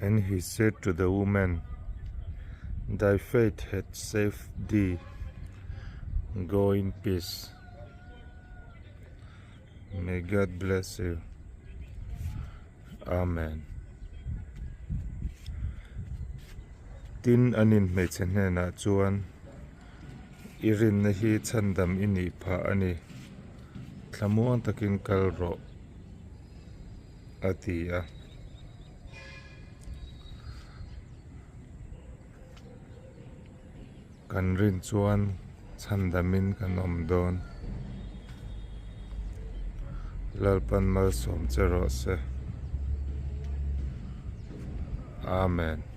And he said to the woman, Thy faith hath saved thee, go in peace. May God bless you. Amen. Tin, anin hmeichhe hnenah chuan, I rinna hi chhandam i nih phah a ni, thlamuang takin kal rawh, a ti a. Kan rin chuan chhandamin kan awm dawn. Lalpan malsawm che rawh se. Amen.